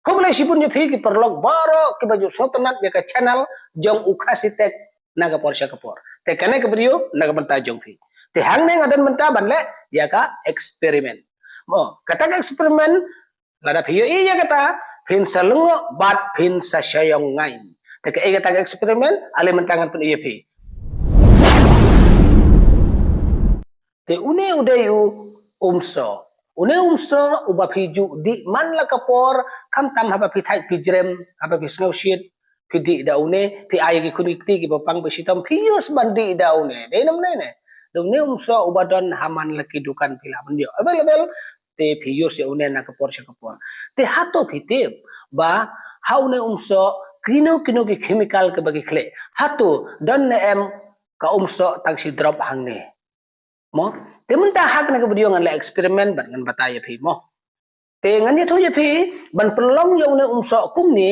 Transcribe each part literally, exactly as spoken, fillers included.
Khublei shibun ïa phi ki paralok baroh kiba ju sngewtynnat ïa ka channel jong u Khasi Tech na ka por sha ka por. Te kane ka video na ka bynta jong phi. Te hangne nga don mynta ban leh ïa ka experiment. Mo, kata ka experiment, lada phi ïohi ïa kata, phin sa lyngngoh bad phin sa shah ïong ngai. Te kaei kata ka experiment, ale mynta ngan pyni ïa phi. Te une u dei u umsoh. Une u umsoh uba phi ju dih man la ka por, khamtam haba phi thait phi jrem, haba phi sngew shit, phi dih da une, phi ai ki khun ki kti kiba pang ba shitom, phi use ban dih da une. Dei namar ne. Da une u umsoh uba don ha man la ki dukan phi lah ban ïoh. Available, te phi use ïa une na ka por sha ka por. Te hato phi tip ba ha une u umsoh kino kino ki chemical kiba ki khleh. Hato don ne em ka umsoh tang shi drop hangne. Mo, te mynta ha kane ka video ngan leh experiment bad ngan batai ïa phi mo. Te ngan ïathuh ïa phi ban pynlong ïa une u umsoh kumne,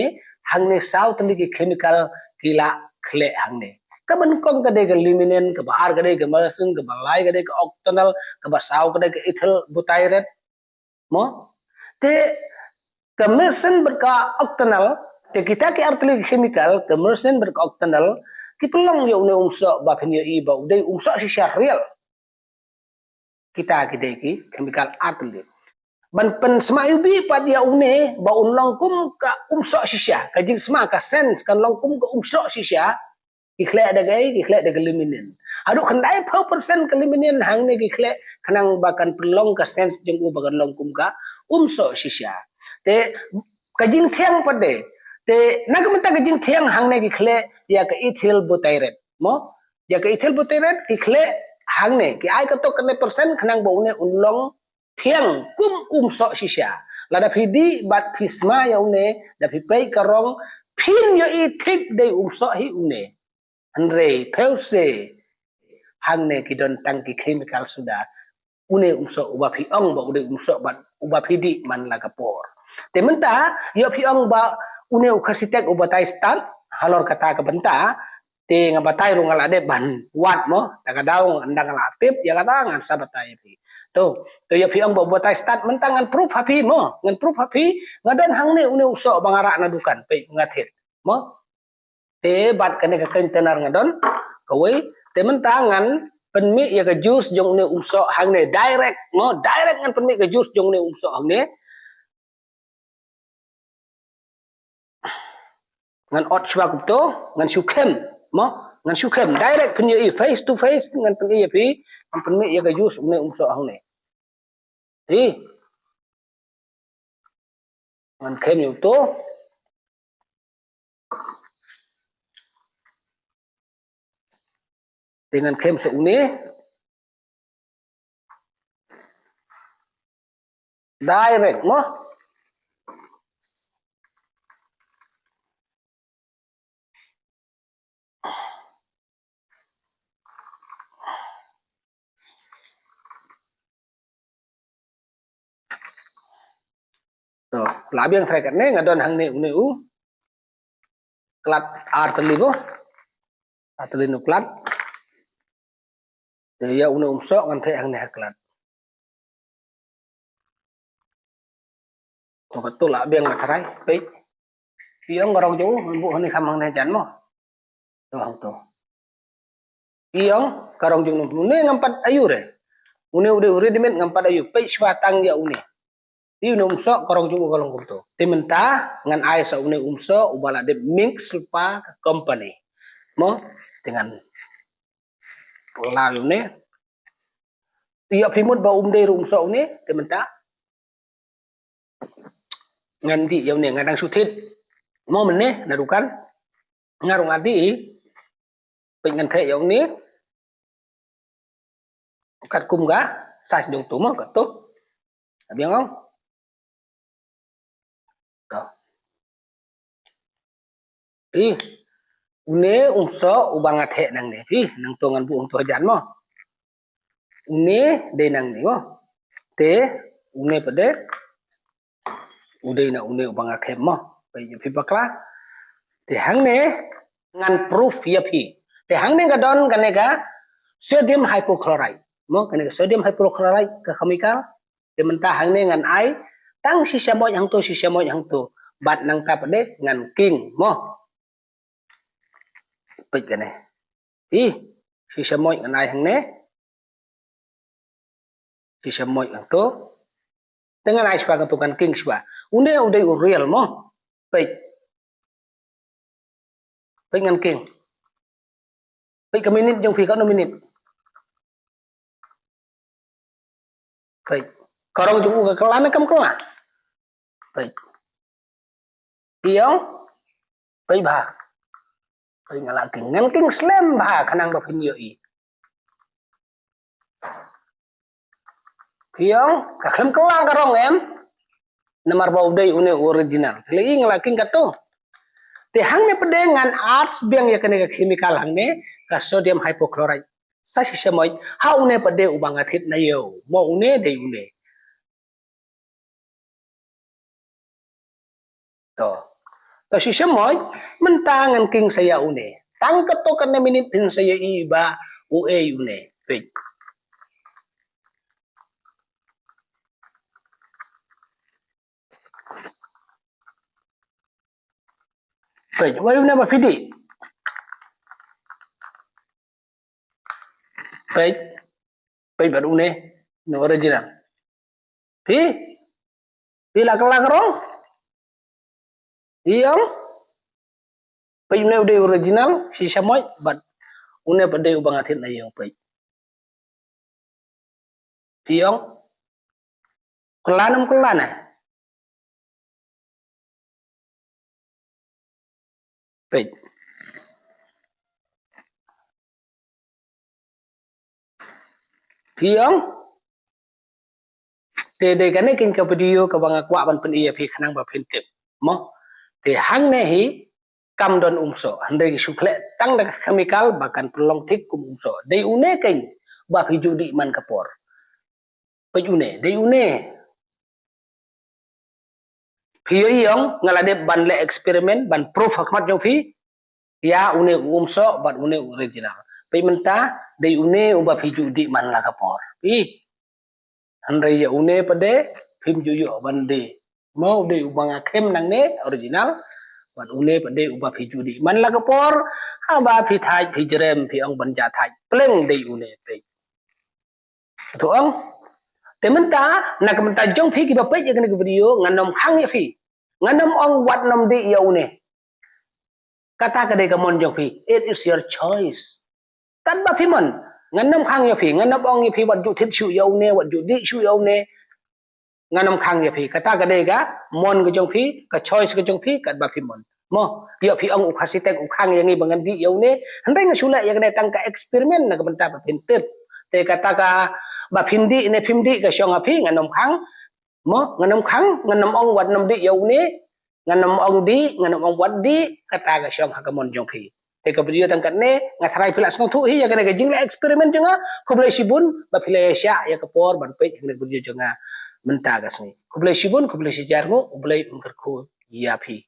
hangne saw tylli ki chemical ki la khleh hangne. Kaba nyngkong ka dei ka limonene, kaba ar ka dei ka myrcene, kaba lai ka dei ka octanol, kaba saw ka dei ka ethyl butyrate. Mo? Te ka myrcene bad ka octanol, te kita ki ar tylli ki chemical, ka myrcene bad ka octanol, ki pynlong ïa une u umsoh ba phin ïohi ba u dei u umsoh shisha real. Kita ki dei ki chemical ar tylli. Ban pynsma ïa u bih pat ïa une ba un long kum ka umsoh shisha, ka jingsma, ka sense kan long kum ka umsoh shisha. Ki khleh da kaei, ki khleh da ka limonene. Haduh khyndai phew percent ka limonene hangne ki khleh khnang ba kan pynlong ka sense jong u ba kan long kum ka umsoh shisha. Te ka jingthiang pat de. Te na ka bynta ka jingthiang hangne ki khleh ïa ka ethyl butyrate. Mo? Ïa ka ethyl butyrate ki khleh hangne, ki ai katto katne percent khnang ba une un long thiang kum umsoh shisha. Lada phi dih bad phi sma ïa une, da phi peit ka rong, phin ïohi thik dei umsoh hi une. Hynrei phi ïohi hangne ki don tang ki chemical suda. Une umsoh uba phi ong ba u dei umsoh bad uba phi dih man la ka por. Te mynta ïoh phi ong ba une u Khasi Tech u batai start, halor kata ka bynta, te nga batai ruh nga la dep ban wad mo, ta ka daw nga dang la tip ïa kata ngan sa batai ïa phi. To, to ïoh phi ong ba u batai start mynta ngan proof ha phi mo, ngan proof ha phi, nga don hangne une u umsoh ba nga rah na dukan, peit nga thied mo. Te bad kane ka container nga don kawei, te mynta ngan pynmih ïa ka juice jong une u umsoh hangne direct mo, direct ngan pynmih ka juice jong une u umsoh hangne. Ngan ot shuwa kumto, ngan shu khem mo, ngan shu khem direct phin ïohi face to face, ngan pynmih ïa phi, ngan pynmih ïa ka juice une u umsoh hangne. Hi. Ngan khem ïa uto. Te ngan khem sa une. Direct mo. To, la biang trai katne nga don hangne une u klad ar tylli mo. Ar tylli u klad. Te ïa une u umsoh ngan theh hangne ha klad. To kato la biang nga trai, peit. Ïong ka rong jong u, ngan buh hangne kham hangne jan mo. To hangto. Ïong ka rong jong u, une ngam pat aiu re. Une u dei u readymade ngam pat aiu, peit shuwa tang ïa une. Ïa une u umsoh ka rong jong u ka long kumto. Te mynta ngan ai sa une u umsoh uba la dep mix lypa ka company. Mo, te ngan la une. Ïoh phi mut ba um dei ruh u umsoh une, te mynta ngan dih ïa une, nga dang shu thied mo mynne na dukan. Nga ruh nga dih, peit ngan theh ïa une. Katkum ka size jong uto mo, kato. Biang ong. To. Ih, une u umsoh uba nga theh nangne. Ih, nangto ngan buh hangto hajan mo. Une dei nangne mo. Te une pat de u dei na une uba nga khem mo. Peit ïa phi bakla. Te hangne ngan proof ïa phi. Te hangne ka don kane ka sodium hypochlorite mo, kane ka sodium hypochlorite ka chemical. Te mynta hangne ngan ai tang shisha moj hangto, shisha moj hangto. Bad nangta pat de ngan king mo. Peit kane. Ih, shisha moit ngan ai hangne. Shisha moit ngan to. Te ngan ai shwa ngan to ngan king shwa. Une u dei u real mo. Peit. Peit ngan king. Peit ka minit jong phi katno minit. Peit. Ka rong jong u ka kylla ne kam kylla. Peit. Phi ong. Peit bha. Peit nga la king. Ngan king slem bha khnang ba phin ïohi. Phi ong, ka khlem kylla ka rong em. Namar ba u dei une u original. Te la ïohi nga la king kato. Te hangne pat de ngan add biang ïa kane ka chemical hangne, ka sodium hypochlorite. Sa shisha moit, ha une pat de uba nga thied na ïew. Mo une dei une. To. To shisha moit, mynta ngan king sa ïa une. Tang kato katne minit phin sa ïohi ba uei une. Peit. Peit, uei une ba phi dih. Peit. Peit bad une. Une original. Phi? Phi la kylla ka rong? Phi ong? Peit une u dei original, shisha moit, bad une pat dei uba nga thied na ïew peit. Phi ong? Kylla ne em kylla ne? Peit. Phi ong? Te dei kane keiñ ka video kaba nga kwah ban pyni ïa phi khnang ba phin tip. Mo. Te hangne hi kam don umsoh. Hynrei ki shu khleh tang da ka chemical ba kan pynlong thik kum umsoh. Dei une keiñ ba phi ju dih man ka por. Peit une, dei une. Phi ïohi ong, nga la dep ban leh experiment, ban proof ha khmat jong phi. Ïa une u umsoh, bad une u original. Peit mynta, dei une uba phi ju dih man la ka por. Phi. Hynrei ïa une pat de, phim ju ïoh ban dih. Mo u dei uba nga khem nangne, original. Bad une pat de uba phi ju dih man la ka por. Haba phi thait, phi jrem, phi ong ban ja thait. Pleng dei une, peit. To ong. Te mynta, na ka bynta jong phi kiba peit ïa kane ka video, ngan ym khang ïa phi. Ngan ym ong wat nym dih ïa une. Kata ka dei ka mon jong phi. It is your choice. Katba phi mon. Ngan ym khang ïa phi. Ngan ym ong ïa phi wat ju thied shuh ïa une, wat ju dih shuh ïa une. Ngan ym khang ïa phi. Kata ka dei ka mon ka jong phi, ka choice ka jong phi, katba phi mon. Mo, ïoh phi ong u Khasi Tech u khang ïa ngi ba ngan dih ïa une. Hynrei nga shu leh ïa kane tang ka experiment na ka bynta ba phin tip. Te kata kaba phin dih ne phim dih ka shong ha phi, ngan ym khang. Mo, ngan ym khang, ngan ym ong wat nym dih ïa une. Ngan ym ong dih, ngan ym ong wat dih, kata ka shong ha ka mon jong phi. Te ka video tang katne, nga tharai phi la sngewthuh hi ïa kane ka jingleh experiment jong nga, khublei shibun, ba phi la ïa shah ïa ka por ban peit ïa kane ka video jong nga mynta ka sngi. Khublei shibun, khublei shihajar nguh, U Blei un kyrkhu ïa phi.